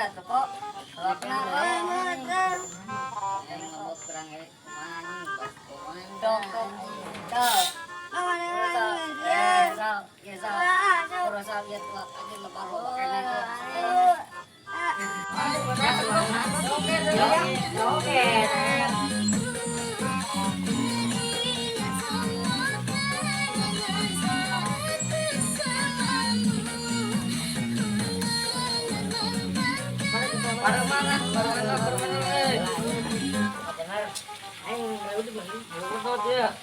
Atuh kok. Lewakna. Aing mabok kurang ge kumaha anjing, bas kumaha. Tok tok. Tok. Eh, sok, ya sok. Urus sok ieu tuh anjing lebar loba keneh. Joget. Baru mana? Baru mana? Baru mana? Eh. Aing Udut ya.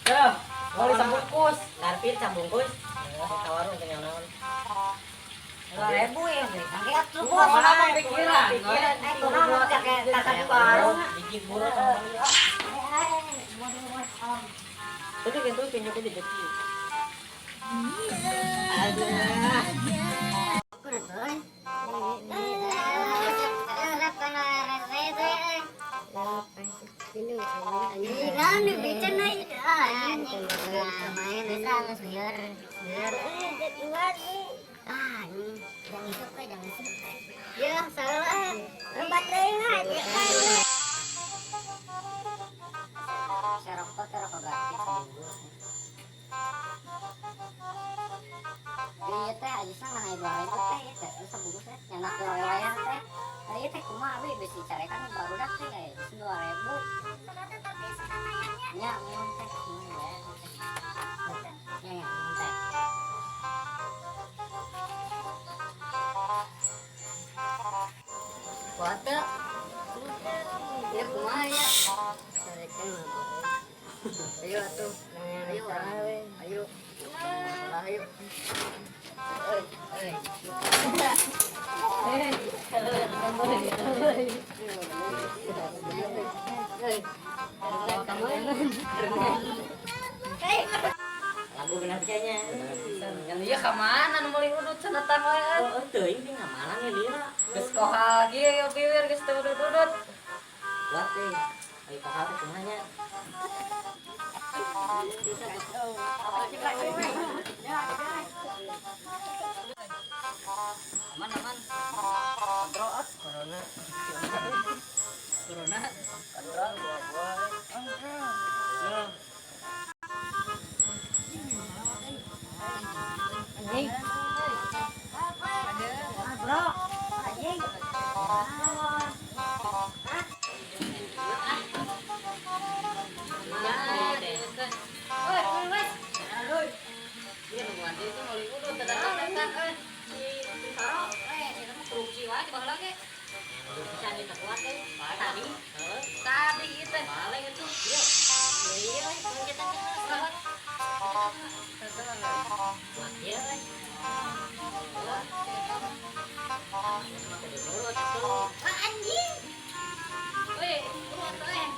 Ya, mau disambungkus. Garpit sabungkus. Ka warung teh naon. 2.000 ya, beli. Atuh bos. Mana mah pikiran? Eh, kunaon teh kayak warung. Gigit buruk. Tapi kan tuh pinjam di deki. Ya, salah. Rembat deui lah. Rokok teh rokok gratis seminggu. Iya teh ajisna ngan aya 2.000 teh ieu teh terus sabungkus teh nyanak layar teh. Nah ieu teh kumaha abi bisi carekan barudak teh aya 2.000. Nya mun teh mun teh. Nya nya mun teh. Kuat teu? Ieu kumaha ya? Ayo atuh. Ayo ayo. Ayo. Oi, oi. Lagu benar kayaknya. Yang ieu ka mana nu meuli udut cenah tang wae. Oh, teuing teh ngamalan ya lira. Geus kohal ge ieu biwir geus teu udut-udut. Kuat teh. Ayo kohal teh kumaha nya? Aman aman. Kontrol ah corona. Corona. Kontrol buah-buah. Kontrol. Anjing. Bro, anjing. Woi, woi. Aduh. Ieu nu mandi itu meuli udut teu datang euy. Si Saro, eh eta mah korupsi wae baheula ge. Bisa kita kuat teh. Tadi. Heeh. Tadi ieu teh. Paling itu. Iya. Iya, kita teh. Kuat ya. Anjing. Woi, buruan tuh eh.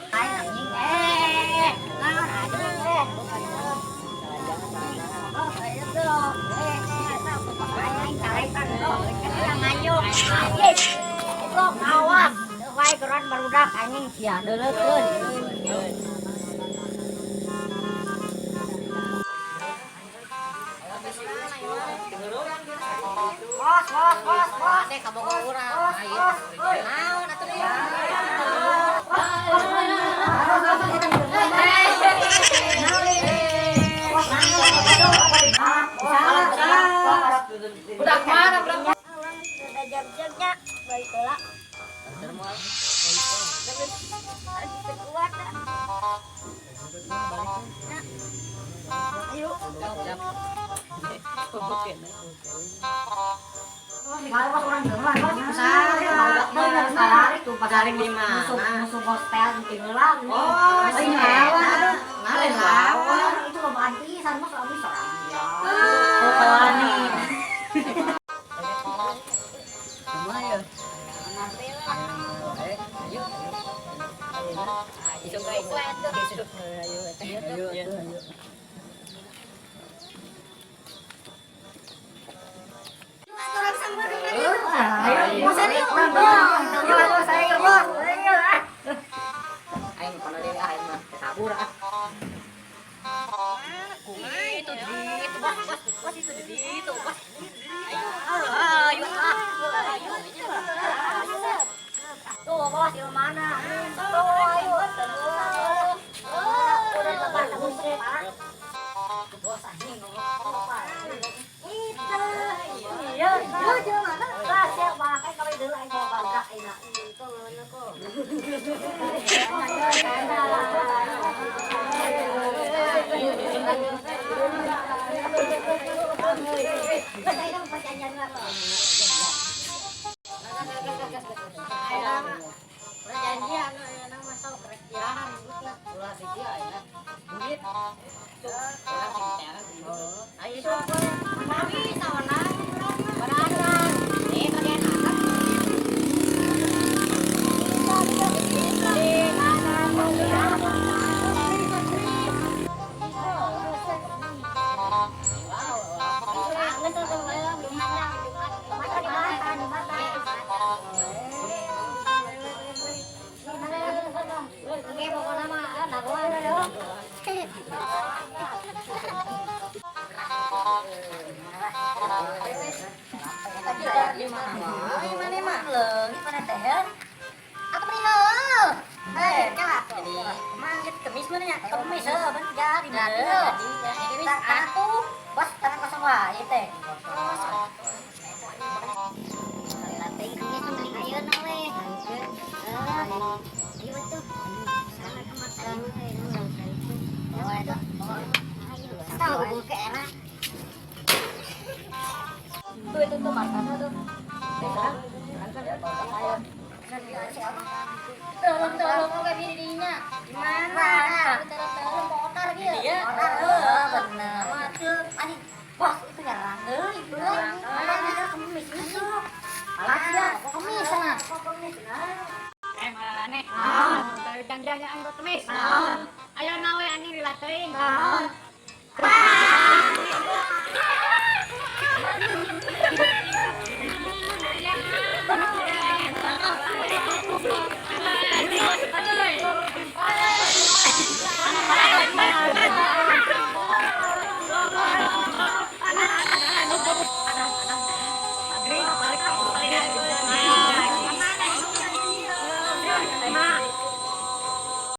Anjing. Eh, naon anjing eh. Oh, ayo tuh. Eh, anjing carekan oh, nganyuk. Anjing. Goblok awas. Wae geran barudak anjing sia deuleukeun. Bos, bos, bos, bos. Teh kabogo urang. Ayo. Naon atuh ieu? Budak mana budak mana? Udah jam-jamnya balik heula. Teu kuat. Ayo. Musuh bos tel di heula. Oh, si lawan. Ngalen lawan. Itu lobaan pisan bos abi sorang dia. Oh, nih. Kumaha ya? Eh, ayo. Isuk isuk. Ayo, ayo, ayo. Ayo, bos ayo. Bos ayo, bos. Ayo. Aing kono deui ah aing mah kabur ah. Itu di itu bos, bos, bos itu di itu bos. Jelema na. Lah sia make kali deui aing bawa barudak ayeuna. Perjanjian ayeuna mah sok rek iraha ributna. Ulah siji ayeuna. Duit. Urang sing teangan duit. Ayo sok we. Manawi sawana. Bararan. Eh bagian atas. Bos, tangan kosong wae teh. Tuh itu tuh markasnya tuh. Tolong tolong oke dirinya. Gimana? Tolong tolong motor gitu. Iya. Bener. Anjing, bos itu nyerang deui. Malah kemis itu. Malah dia kemis sana. Kemis nah. Eh malah aneh. Dari janjiannya aing kemis. Ayo nawe anjing dilateuing.